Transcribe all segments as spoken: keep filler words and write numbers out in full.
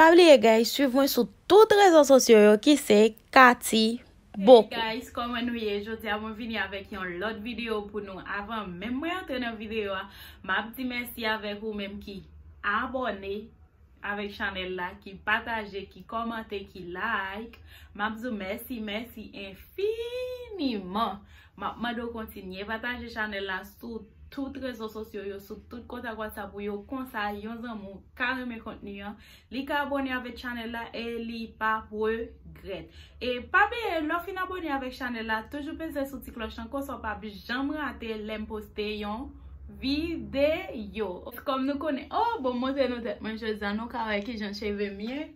Pa bliye, guys, swiv mwen sou tout rezo sosyo yo ki se Cathy Bocou. Hey guys, kòman nou ye? Jodi a mwen vini avèk yon lòt videyo pou nou. Avan menm mwen antre nan videyo a, m ap di mèsi avèk ou menm ki abòne avèk chanèl la, ki pataje, ki kòmante, ki like. M ap di w mèsi, mèsi enfiniman. M ap mande w kontinye pataje chanèl la sou tout rezo sosyo yo, sou tout kontak WhatsApp ou yo, konsa yon zanmi w ka renmen kontni an, li ka abòne avèk chanèl la e li p ap regrèt. E pa bliye, lè w fin abòne avèk chanèl la, toujou peze sou ti klòch lan, konsa w p ap janm rate lè m poste yon videyo. Kòm nou konnen, oh, bon, m montre nou tèt mwen jodi a, nou ka wè kijan cheve m ye.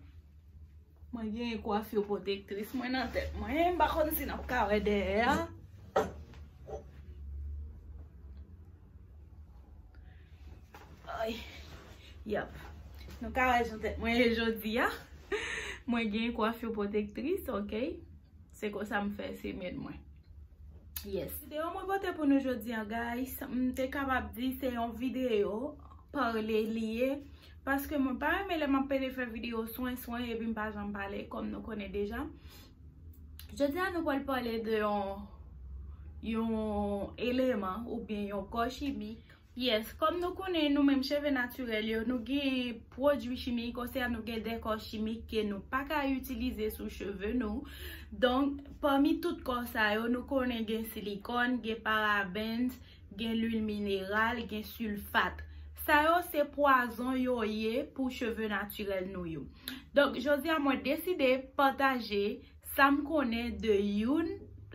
Mwen gen kwafi pwotektris mwen nan tèt mwen. M pa konn si n ap ka wè dèyè a. Ay. Yap. Nou ka wè jan tèt mwen ye jodi a. Mwen gen kwafi pwotektris, ok? Se konsa m fè semèn mwen. Yes. Videyo mwen pote pou nou jodi a, guys, m te kapab di se yon videyo pale li ye. Paske mwen pa renmen lè m ap pede fè videyo swen, swen, epi m pa janm pale, kòm nou konnen deja. Jodi a, nou pral pale de yon, yon eleman oubyen yon kò chimik. Yes, kòm nou konnen, nou menm cheve natirèl yo, nou gen pwodui chimik, osea nou gen de kò chimik ke nou pa ka itilize sou cheve nou. Donk, pami tout kò sa yo, nou konnen gen silikòn, gen parabens, gen lwil mineral, gen silfat. Sa yo se pwazon yo ye pou cheve natirèl nou yo. Donk, jodi a mwen deside pataje sa m konnen de youn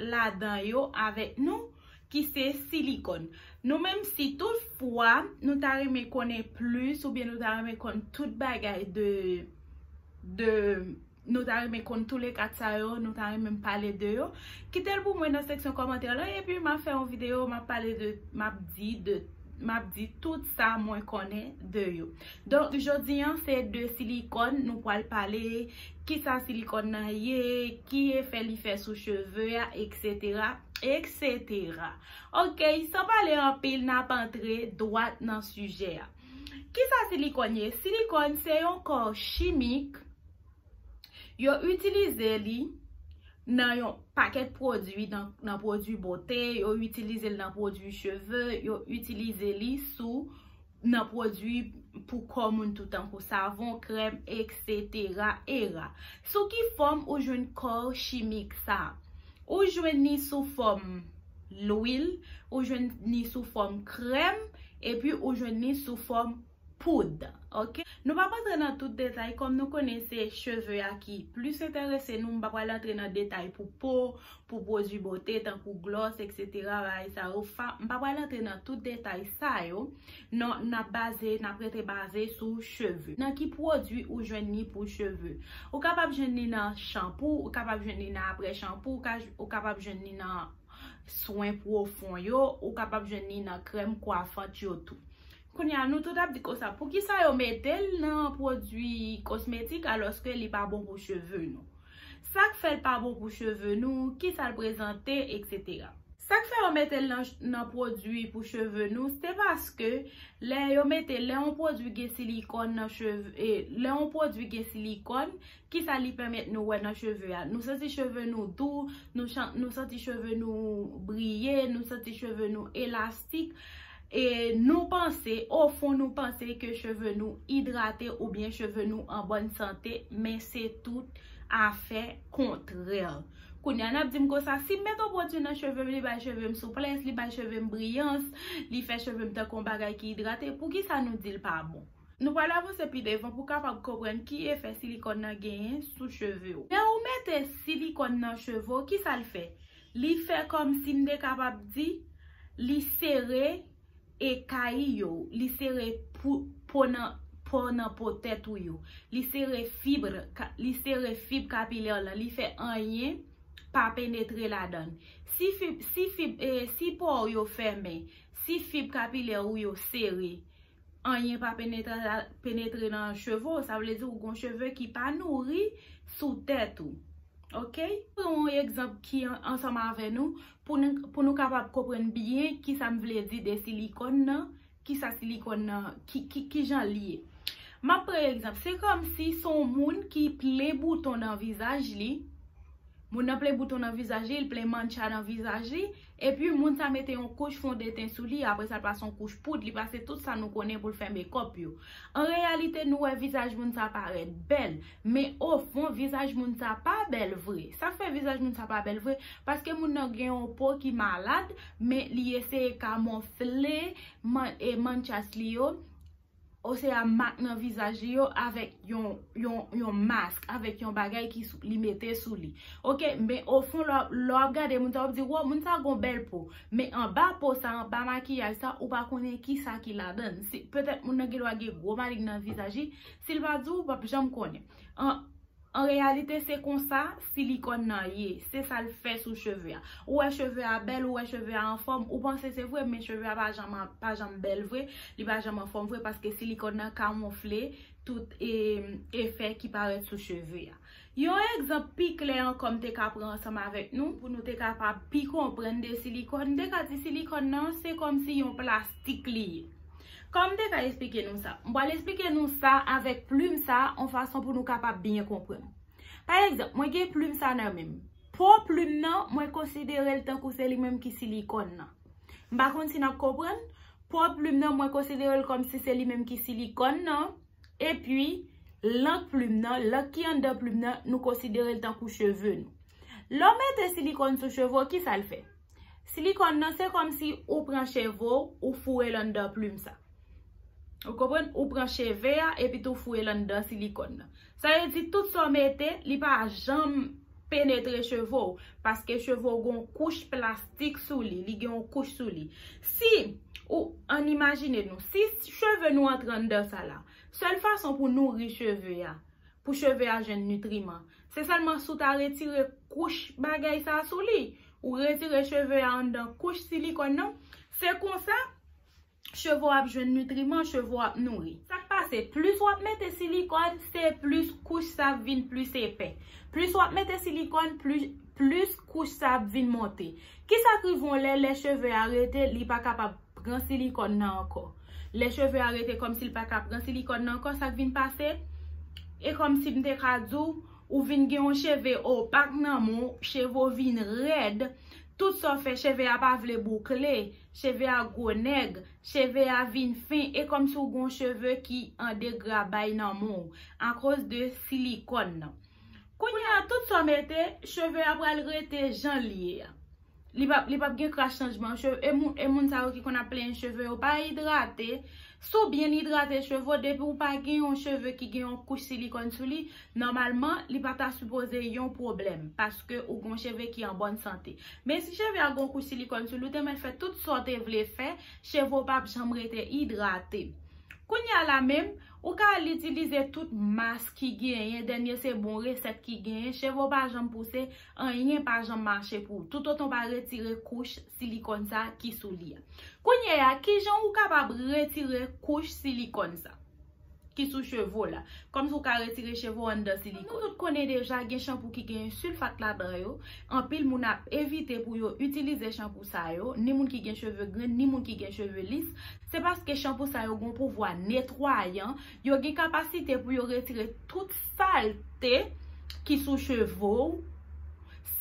ladan yo avèk nou, ki se silikòn. Nou menm, si tout fwa nou ta renmen konnen plis oubyen nou ta renmen konn tout bagay de, de, nou ta renmen konn tou le kat sa yo, nou ta renmen m pale de yo, kite l pou mwen nan seksyon kòmantè lan, epi m ap fè yon videyo, m ap pale de, m ap di de, m ap di tout sa mwen konnen de yo. Donk, jodi a, se de silikòn nou pral pale, kisa silikòn nan ye, ki efè li fè sou cheve a, etsetera, etsetera. Ok, san pale anpil, n ap antre dwat nan sijè a. Kisa silikòn ye? Silikòn se yon kò chimik. Yo itilize li nan yon pakèt pwodui, nan, nan pwodui bote, yo itilize l nan pwodui cheve, yo itilize li sou, nan pwodui pou kò moun tou, tankou savon, krèm, etsetera, era. Sou ki fòm ou jwenn kò chimik sa a? Ou jwenn li sou fòm lwil, ou jwenn li sou fòm krèm, epi ou jwenn li sou fòm poud. Ok? Nou p ap antre nan tout detay, kòm nou konnen se cheve a ki plis enterese nou, m pa pral antre nan detay pou po, pou pwodui bote, tankou glòs, etsetera, bagay sa yo, fa-, m pa pral antre nan tout detay sa yo, non, n ap baze, n ap rete baze sou cheve. Nan ki pwodui ou jwenn li pou cheve? Ou kapab jwenn li nan chanpou, ou kapab jwenn li nan apre chanpou, ou ka, ou kapab jwenn li nan swen pwofon yo, ou kapab jwenn li nan krèm kwafant yo tou. Kounye a, nou tout ap di konsa, poukisa yo mete l nan pwodui kosmetik alòske li pa bon pou cheve nou? Sa k fè l pa bon pou cheve nou, kisa l prezante, etsetera. Sa k fè yo mete l nan, nan pwodui pou cheve nou, se paske lè yo mete, lè yon pwodui gen silikòn nan cheve, e, lè yon pwodui gen silikòn, kisa li pèmèt nou wè nan cheve a? Nou santi cheve nou dou, nou chan-, nou santi cheve nou briye, nou santi cheve nou elastik. E nou panse, ofon nou panse ke cheve nou idrate oubyen cheve nou an bòn sante, men se tout afè kontrè. Kounye a n ap di m konsa, si m mete yon pwodui nan cheve m, li bay cheve m souplès, li bay cheve m briyans, li fè cheve m tankou yon bagay ki idrate, poukisa nou di l pa bon? Nou pral avanse pi devan pou kapab konprann ki efè silikòn nan genyen sou cheve w. Lè ou mete silikòn nan cheve w, kisa l fè? Li fè kòmsi m te kapab di, li sere ekay yo, li sere po, po nan, po nan po tèt ou yo, li sere fib, ka, li sere fib kapilè lan, li fè anyen pa penetre ladan l. Si fib, si fib, e, si po w yo fèmen, si fib kapilè ou yo sere, anyen pa penetre, penetre nan cheve w, sa vle di ou gon cheve ki pa nouri sou tèt ou. Ok? Pran yon egzanp ki an, ansanm avè nou, pou nou, pou nou kapab konprann byen kisa m vle di de silikòn nan, kisa silikòn nan, ki, ki, kijan li ye. M ap pran egzanp, se kòmsi se yon moun ki plen bouton nan vizaj li. Moun nan plen bouton nan vizaj li, li plen mancha nan vizaj li, epi moun sa mete yon kouch fondeten sou li, apre sa l pase yon kouch poud, li pase tout sa nou konnen pou l fè mekòp yo. An reyalite, nou wè vizaj moun sa parèt bèl, men ofon, vizaj moun sa pa bèl vre. Sa k fè vizaj moun sa pa bèl vre? Paske moun nan gen yon po ki malad, men li eseye kamofle man, e manchas li yo, osea mak nan vizaj li yo avèk yon, yon, yon mask, avèk yon bagay ki sou, li mete sou li. Oke, men ofon, lè w ap gade moun sa, w ap di, wow, moun sa gon bèl po. Men anba po sa, anba makiyaj sa, ou pa konnen ki sa ki ladan l. Si, petèt moun nan gen dwa gen gwo malig nan vizaj li, si l pa di w, ou p ap janm konnen. An, an reyalite, se konsa silikòn nan ye. Se sa l fè sou cheve a. Ou wè cheve a bèl, ou wè cheve a anfòm, ou panse se vre, men cheve a pa janm, pa janm bèl vre, li pa janm anfòm vre, paske silikòn nan kamofle tout e, efè ki parèt sou cheve a. Yon egzanp pi klè ankò m te ka pran ansanm avèk nou, pou nou te kapab pi konprann de silikòn, m te ka di silikòn nan, se kòmsi yon plastik li ye. Kòman m te ka esplike nou sa? M pral esplike nou sa avèk plim sa, yon fason pou nou kapab byen konprann. Pa egzanp, mwen gen plim sa nan men m. Po plim nan, mwen konsidere l tankou se li menm ki silikòn nan. M pa konn si n ap konprann. Po plim nan, mwen konsidere l kòmsi se li menm ki silikòn nan. Epi, lank plim nan, lank ki anndan plim nan, nou konsidere l tankou cheve nou. Lè w mete silikòn sou cheve w, ki sa l fè? Silikòn nan, se kòmsi ou pran cheve w, ou foure l anndan plim sa. Ou konprann? Ou pran cheve a, epi tou foure l anndan silikòn nan. Sa vle di, tout sa w mete, li pa janm penetre cheve w, paske cheve w gon kouch plastik sou li, li gen yon kouch sou li. Si, ou, ann imajine nou, si cheve nou antre anndan sa la, sèl fason pou nouri cheve a, pou cheve a jwenn nitriman, se sèlman si w ta retire kouch bagay sa sou li, ou retire cheve a anndan kouch silikòn nan, se konsa, cheve w ap jwenn nitriman, cheve w ap nouri. Sa k pase, plis w ap mete silikòn, se plis kouch sa ap vin plis epè. Plis w ap mete silikòn, plis, plis kouch sa ap vin monte. Kisa k rive yon lè, lè cheve a rete, li pa kapab pran silikòn nan ankò? Lè cheve a rete kòmsi l pa ka pran silikòn nan ankò, sa k vin pase? E kòmsi m te ka di w, ou vin gen yon cheve opak nan men w, cheve w vin rèd, tout sa w fè, cheve a pa vle boukle, cheve a gwo nèg, cheve a vin fen, e kòmsi w gon cheve ki an degrabay nan men w, akoz de silikòn nan. Kounye a, tout sa w mete, cheve a pral rete jan l ye a. Li p ap, li p ap gen kras chanjman. Cheve, e moun, e moun sa yo ki konn ap plenyen cheve yo pa idrate. Si w byen idrate cheve w, depi w pa gen yon cheve ki gen yon kouch silikòn sou li, nòmalman, li pa ta sipoze yon pwoblèm, paske ou gon cheve ki an bòn sante. Men si cheve a gon kouch silikòn sou li, ou te mèt fè tout sa w te vle fè, cheve w p ap janm rete idrate. Kounye a la menm, ou ka al itilize tout mask ki genyen, dènye se bon resèt ki genyen, cheve w pa janm pouse, anyen pa janm mache pou ou, toutotan w pa retire kouch silikòn sa ki sou li a. Kounye a, kijan ou kapab retire kouch silikòn sa ki sou cheve w la? Kòmsi w ka retire cheve w anndan silikòn. Nou tout konnen deja, gen chanpou ki gen silfat ladan yo. Anpil moun ap evite pou yo itilize chanpou sa yo, ni moun ki gen cheve grenn, ni moun ki gen cheve lis. Se paske chanpou sa yo gen yon pouvwa netwayan, yo gen kapasite pou yo retire tout salte ki sou cheve w.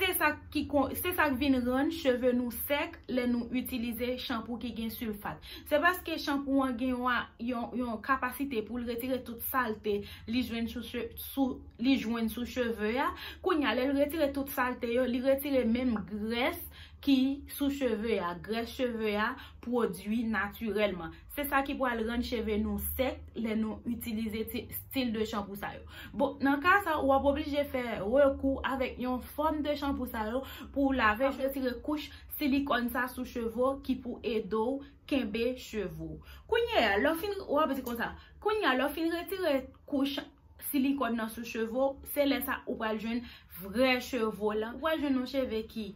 Se sa ki kon, se sa k vin rann cheve nou sèk lè nou itilize chanpou ki gen silfat. Se paske chanpou an gen yon, yon, yon kapasite pou l retire tout salte li jwenn sou, che- sou, li jwenn sou cheve a. Kounye a, lè l retire tout salte yo, li retire menm grès ki sou cheve a. Grès cheve a pwodui natirèlman. Se sa ki pral rann cheve nou sèk lè nou itilize ti, stil de chanpou sa yo. Bon, nan ka sa, w ap oblije fè rekou avèk yon fòm de chanpou sa yo pou w lave, retire kouch silikòn sa sou cheve w ki pou ede w kenbe cheve w. Kounye a, lè w fin, w ap di konsa, kounye a, lè w fin retire kouch silikòn nan sou cheve w, se lè sa ou pral jwenn vrè cheve w lan. Ou pral jwenn yon cheve ki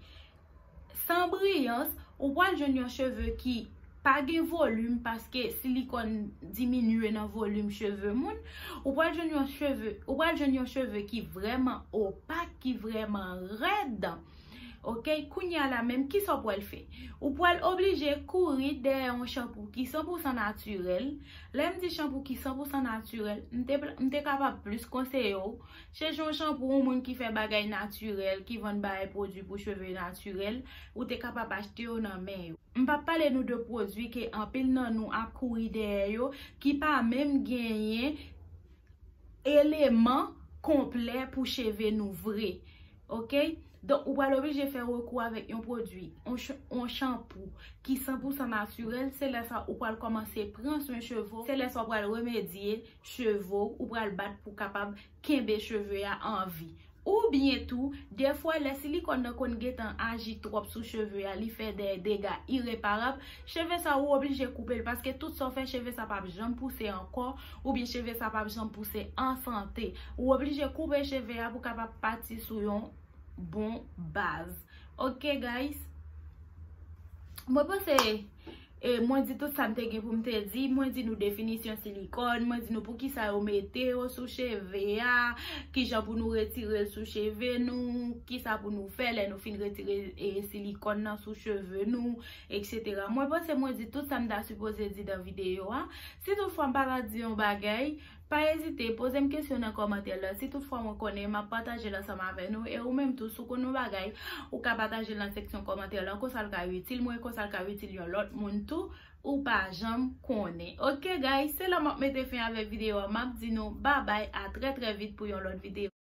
san briyans, ou pral jwenn yon cheve ki pa gen volim paske silikòn diminye nan volim cheve moun. Ou pral jwenn yon cheve, ou pral jwenn yon cheve ki vrèman opak, ki vrèman rèd. Ok, kounye a la menm, kisa w pral fè? Ou pral oblije kouri dèyè yon chanpou ki san pou san natirèl. Lè m di chanpou ki san pou san natirèl, m te, m te kapab plis konseye w. Chèche yon chanpou, yon moun ki fè bagay natirèl, ki vann bagay pwodui pou cheve natirèl, ou te kapab achte yo nan men yo. M p ap pale nou de pwodui ke anpil nan nou ap kouri dèyè yo, ki pa menm genyen eleman konplè pou cheve nou vre. Ok? Donk, ou pral oblije fè rekou avèk yon pwodui, yon ch-, yon chanpou ki san pou san natirèl. Se lè sa ou pral kòmanse pran swen cheve w. Se lè sa ou pral remedye cheve w, ou pral bat pou kapab kenbe cheve a an vi. Oubyen tou, dèfwa lè silikòn nan konn gentan aji twòp sou cheve a, li fè de dega ireparab, cheve sa ou oblije koupe l, paske tout sa w fè, cheve sa p ap janm pouse ankò, oubyen cheve sa p ap janm pouse an sante. Ou oblije koupe cheve a pou kapab pati sou yon bon baz. Ok, guys? Mwen panse, e, mwen di tout sa m te gen pou m te di. Mwen di nou definisyon silikòn, mwen di nou pou kisa yo mete yo sou cheve a, kijan pou nou retire l sou cheve nou, kisa pou nou fè lè nou fin retire, e, silikòn nan sou cheve nou, et cetera. Mwen panse mwen di tout sa m ta sipoze di nan videyo a. Si toutfwa m pa ta di yon bagay, pa ezite, poze m kesyon nan kòmantè la. Si toutfwa mwen konnen, m ap pataje l ansanm avè nou. E ou menm tou, si w konn yon bagay, ou ka pataje l nan seksyon kòmantè la. Konsa l ka itil mwen, konsa l ka itil yon lòt moun tou. Ou pa janm konnen. Ok, guys, se la m ap mete fen avèk videyo a. M ap di nou babay, a trè, trè vit pou yon lòt videyo.